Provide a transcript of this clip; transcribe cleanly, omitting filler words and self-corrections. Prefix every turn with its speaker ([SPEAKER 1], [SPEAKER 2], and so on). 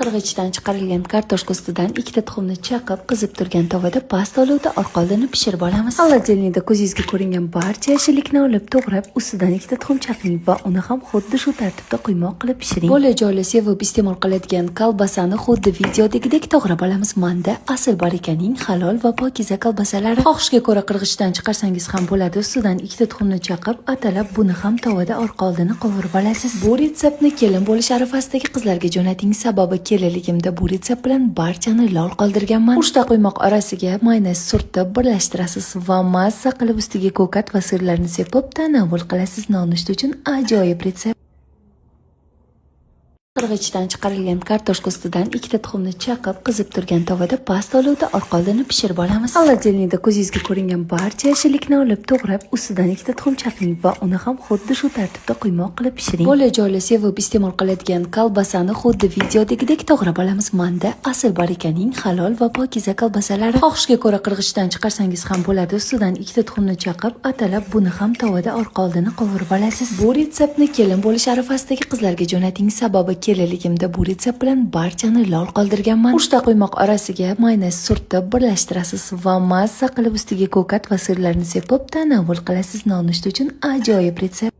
[SPEAKER 1] Qirg'ichdan chiqarilgan kartoshka ustidan ikkita tuxumni chaqib, qizib turgan tovada past olovda orqa-oldini pishirib olamiz. Холодильник da ko'zingizga ko'ringan barcha yashillikni olib, to'g'rab, ustidan ikkita tuxum chaqing va uni ham xuddi shu tartibda quymoq qilib pishiring. Bolajonlar sevib iste'mol qiladigan kolbasani xuddi videodagidek to'g'rab olamiz. Manda Asl Barikaning halol va pokiza kolbasalari. Xohishga ko'ra qirg'ichdan chiqarsangiz ham bo'ladi. Ustidan ikkita tuxumni chaqib, atalab buni ham tovada orqa-oldini qovurib olasiz. Bu retseptni kelin bo'lish arafasidagi qizlarga jo'nating. Sababi kelinligimda bu retsept bilan barchani lol qoldirganman. Uchta quymoq orasiga mayonez surtib birlashtirasiz va mazza qilib ustiga ko'kat va sirlarni sepib tanovul qilasiz. Nonushta uchun ajoyib retsept. Qirg'ichdan chiqarilgan kartoshka ustidan ikkita tuxumni chaqib, qizib turgan tovada past olovda orqa-oldini pishirib olamiz. Холодильник da ko'zingizga ko'ringan barcha yashillikni olib, to'g'rab, ustidan ikkita tuxum chaqing va uni ham xuddi shu tartibda quymoq qilib pishiring. Bolajonlar sevib iste'mol qiladigan kolbasani xuddi videodagidek to'g'rab olamiz. Manda Asl Barikaning halol va pokiza kolbasalari. Xohishga ko'ra qirg'ichdan chiqarsangiz ham bo'ladi. Ustidan ikkita tuxumni chaqib, atalab buni ham tovada orqa-oldini qovurib olasiz. Bu retseptni kelin bo'lish arafasidagi qizlarga jo'nating. Sababi kelinligimda bu retsept bilan barchani lol qoldirganman. Uchta quymoq orasiga mayonez surtib birlashtirasiz va mazza qilib ustiga ko'kat va sirlarni sepib tanovul qilasiz. Nonushta uchun ajoyib retsept.